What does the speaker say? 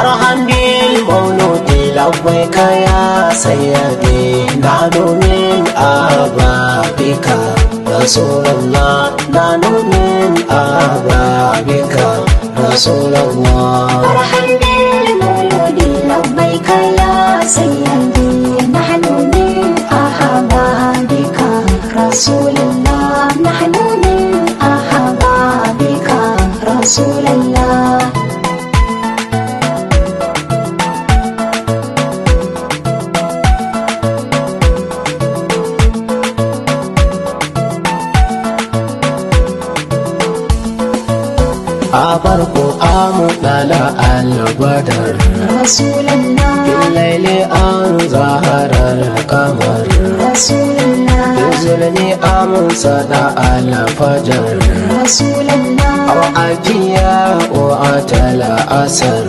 فرحا بالمولود، لبيك يا سيدي، نحن من أحبابك رسول الله، نحن من أحبابك رسول الله. فرحا بالمولود، لبيك يا سيدي، نحن من أحبابك رسول الله، نحن من أحبابك رسول الله. A farko amudala albadar رسول الله. Laili an zaharar kamar رسول الله. Zulmi amun sada alfajar رسول الله. Aw ajiya o atala asar.